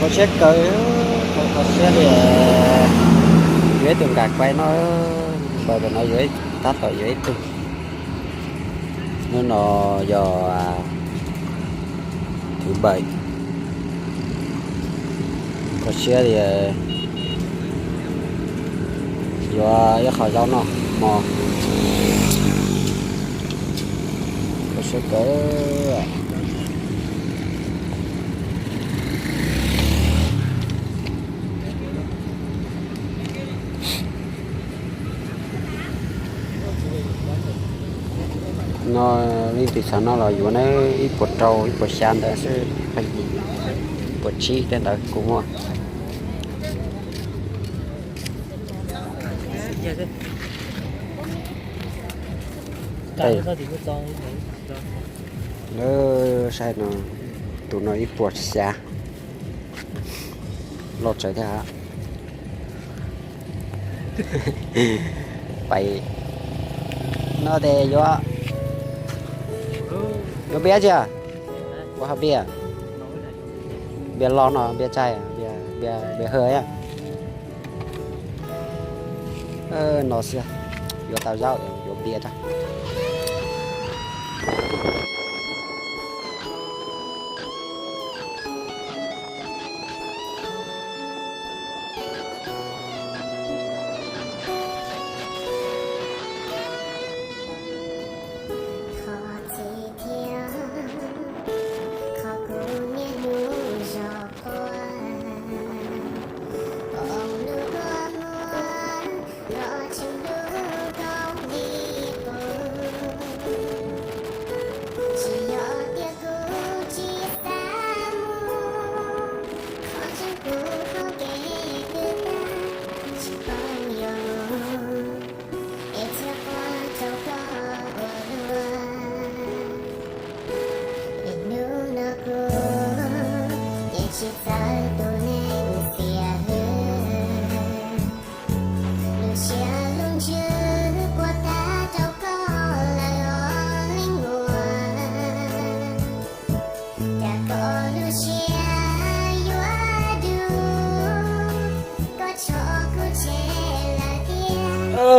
Siab kawg, kho siab li. Yuav ib tug nkag quay no, npaws ntawm no yuav, tab tom yuav ib tug. Hnub no yog thứ bảy, kho siab li. Yuav ib qho zaub noj hmo, kho siab kawg. No leej twg xav noj los yuav na, ib puas rau ib puas xya ntawd xwb, ib puas tsib tej ntawd kuj muaj. Lawv saib no, tus no ib puas xya, loj tsawv thiab. Pais no ces yuav, yuav npias tsi? Ua hauv npias, npias los no, npias tsaig, npias hawj. No xwb, yuav tau zaub yuav npias rau.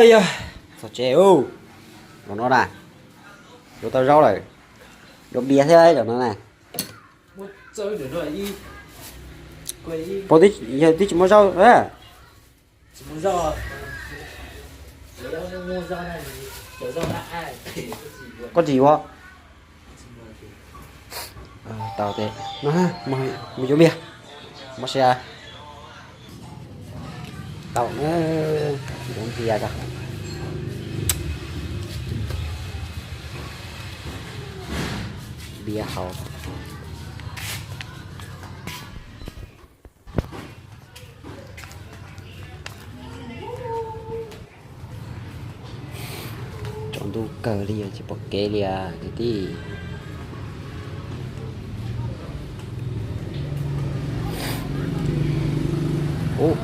Yog txog tsev, zaum no na, yuav tau zaub lawm, yuav npias thiab zaum no na. Pom yog twb tsis muaj zaub. Koj tsis yuav. Tau tes, mus yuav npias, mob siab. Tau na, yuav npias tso. Npias haus. Tsaus ntuj kawg li tsis pom kev li kwv tij. Ub,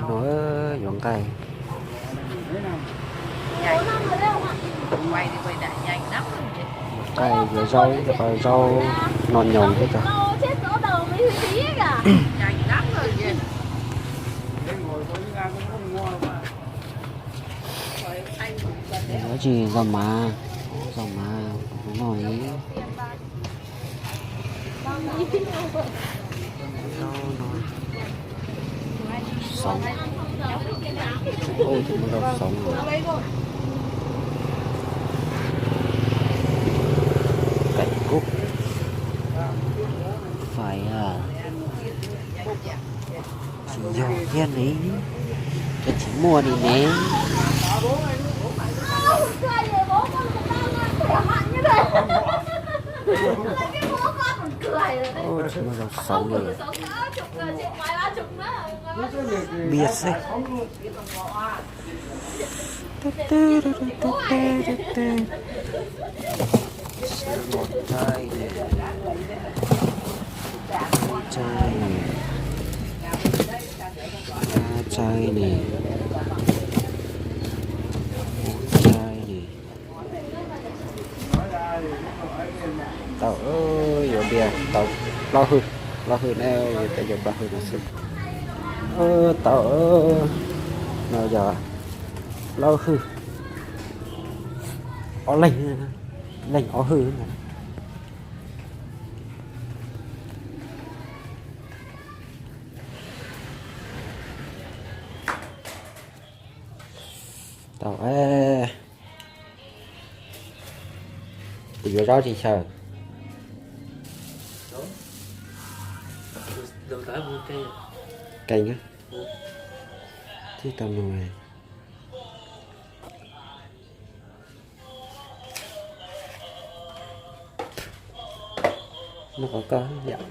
no yuav nqaij, nqaij yuav zaub, zaub no nyoos thiab tso. Yuav tsis zau mav, zau mav noj li. Xoov, ub, tus muaj zau xoov no. Kaim kub, fais a. Tsis yog thiab ne, koj tsis muaj li ne. Tsis muaj zau xoov li. Npias xwb. Ua tsaib ne, ua tsaib ne, ua tsaib ne, ua tsaib ne. Tau, yuav diav tau plaub hwj, plaub hwj ne, yuav tau yuav plaub hwj no xwb. Tau, no yog plaub hwj, ob leeg, leeg ob hwj. Tau, kuv yuav zaub tsis xyaw. Keej, tib tau nug. Noj qhov koj yom.